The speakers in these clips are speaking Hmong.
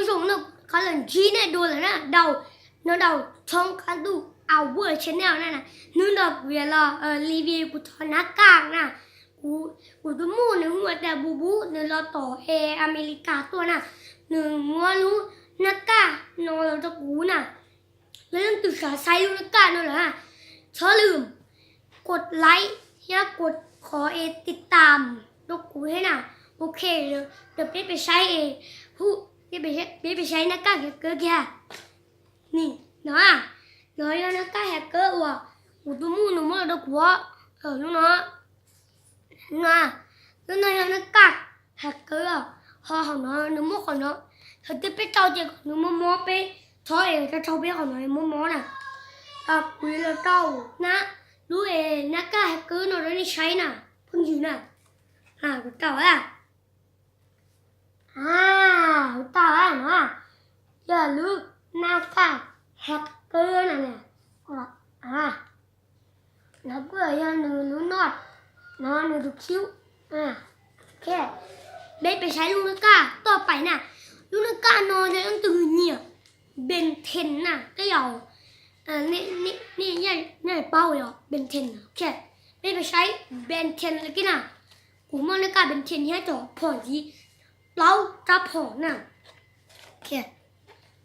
Zoo no qhov los ntsib nej dua lawm na, dau, no dau tshoob qab ntuj Our Channel na, hnub no kuv yuav los review kuv thov nab kaj na. Kuv, kuv tus muam nws hu ua tias Bub Bub, nws los tom es Amelikas tuaj na, nws muab lub nab kaj no los rau kuv na. Yog leej twg xav saib lub nab kaj no lawm, txhob lwm kuv like thiab kuv qhov es tiv tam rau kuv thiab na. Ok, tos peb pais saib, hu, peb pais saib nab kaj hav kawb kiag. Nim no, no yog nab kaj hav kawb uas kuv tus muam nws muab los rau kuv lub no. No, lub no yog nab kaj hav kawb, ho hauv no nws muab qhov no, thaum twg peb rau ces kom nws mob mob peb, txhob es rau rau peb qhov no mob mob na. Kuv yuav los rau na, lub es nab kaj hav kawb no rau nej saib na, phooj ywg na. Kuv rau, kuv rau no, yog lub nab kaj hav kawb na. No kuj yog nws lub noj, no nws tus khiv. Peb pais saib lub nab kaj toj pais na. Lub nab kaj no yog leej twg nyiam Ben ten na, tej zaum nej paub yog Ben ten. Peb pais saib Ben ten lawm kiag na. Kuv muaj nab kaj Ben ten thiab cov phom ntxiv plaub rab phom na.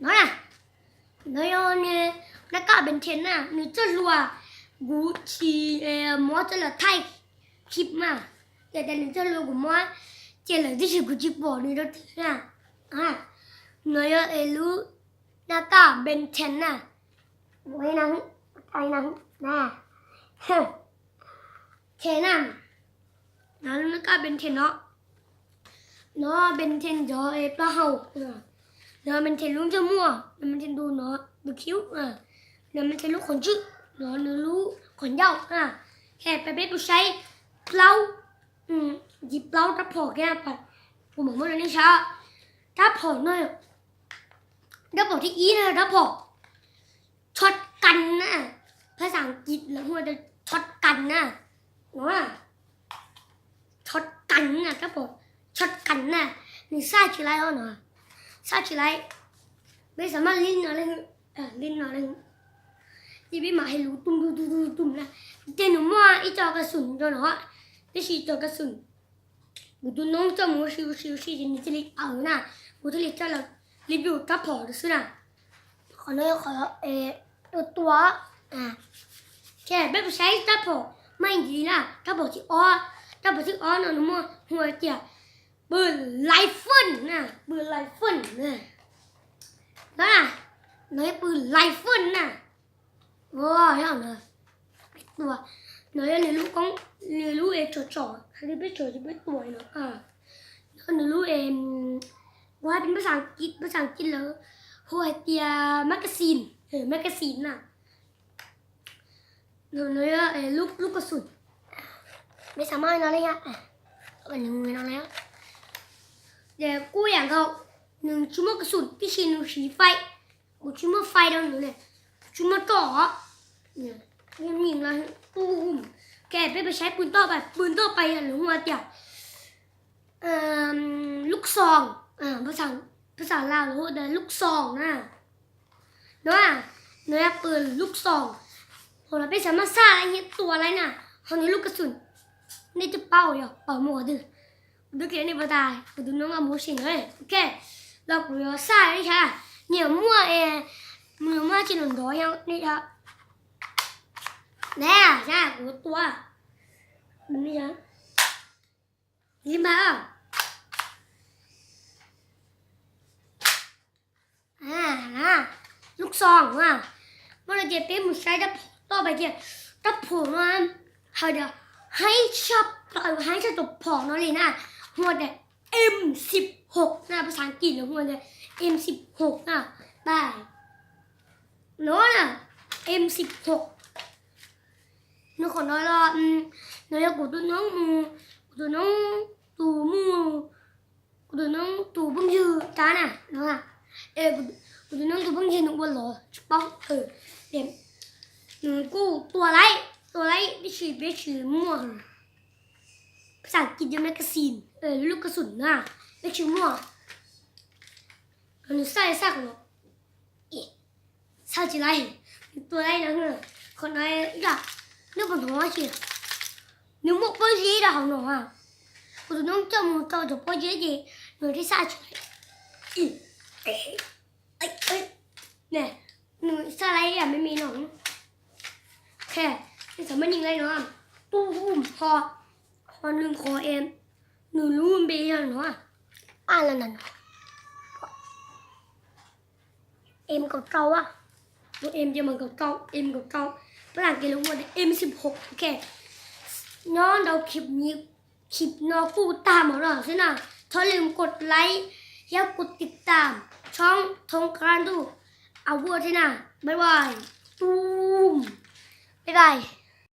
No, no yog nab kaj Ben ten na, nws txoj hlua kuv tsis muab coj los thaij clip mas, yog tias nws txoj hlua kuv muab cia lawm tiam sis kuv tsis pom nws rau twg na. No yog es lub nab kaj Ben ten na. Ces na, no lub nab kaj Ben ten no, no Ben ten cov plaub hau, no Ben ten lub ntsej muag, no Ben ten tus no, tus khiv, no Ben ten lub qhov ntswg, no nws lub qhov ncauj. Ces peb pais saib plaub, ntxiv plaub rab phom kiag, kuv mam muab rau nej saib. Rab phom no, rab phom thib ib no rab phom shotgun na, phab xas kiv lawv hu ua shotgun na. No, shotgun na, rab phom shotgun na, nws xaj tsis laib os no, xaj tsis laib. Peb xav maj li no li, li no li, ces peb mam hais lus tum tum tum tum na, ces nws muaj ib co kas xum rau no, tiam sis cov kas xum kuv tus noob coj mus ua si ua si ua si ces nws cia li awv na, kuv thiaj li coj los review rab phom xwb na. Qhov no yog qhov tua tua, ces peb puas saib rab phom mas ntxiv na, rab phom thib ob, rab phom thib ob no nws muaj hu tias pw laij fwj na, pw laij fwj na, no pw laij fwj na. Yog no, no yog nws lub koob, nws lub es tsom tsom, hais tias peb tsom ces peb tua no. Yog nws lub es, kuv hais peb xas kiv, peb xas kiv lawv hu hais tias magazine, magazine na. No yog lub kas xum, peb xav maj no li, no li. Ces kuj yam nkaus, nws tsis muaj kas xum tiam sis nws siv fais, kuv tsis muaj fais rau nws ne, kuv tsis muaj roj. Ces peb pais saib pw ntoj pais, pw ntoj pais yog lawv hu tias lub xoos, phab xas Laus lawv hu tias lub xoos na. No, no yog pw lub xoos, hos los peb xav maj xaj thiab tua laij na, ho nws lub kas xum nej twb paub yog pom mus qhov twg, kuv twb qhia nej pom tas, kuv tus noob mus sim na. Ok, los kuv yuav xaj nej saib, nyiam muaj, nyiam muaj tsis nrov nrov yog nej, na, kuv tua, li mas. Lub xoos na, muaj no ces peb mus saib rab phom toj pais kiag, rab phom no hais tias haib tshaj plaws, haib tshaj cov phom no li na, hu tias M siv hauv na, phab xas kiv lawv hu tias M siv hauv na, pais no na, M siv hauv. Nws qhov no los, no yog kuv tus noob, kuv tus noob tus muam, kuv tus noob tus phooj ywg rab na, no, kuv tus noob tus phooj ywg nws ua los tsis paub, nws kuj tua laij, tua laij tiam sis peb tsis muaj, phab xas kiv tias magazine, lub kas xum na, peb tsis muaj. Nws xaj li xaj qhov no, xaj tsis laib, nws tua laib no. Qhov no ib yam, neb puas hnov tsis? Nws muaj pob zeb rau hauv no. Kuv tus noob coj mus tau cov pob zeb ces nws thiaj xaj tsis laib. Nws xaj laib ib yam me me no. Ok, nej xav muaj nyeem laib no, tu ho, ho nws qhov em, nws lub npe yog no, a la na no, em kaum rau, tus em ces mas kaum rau, em kaum rau, pab las kev lus ua tias em xib hauv. Ok, nyob ntawm khib no kuj tag mus lawm xwb na. Thov lwm kos laib thiab kos tiv tam tshoob thoob qab ntuj a ua thiab na. Bye bye. Bye bye.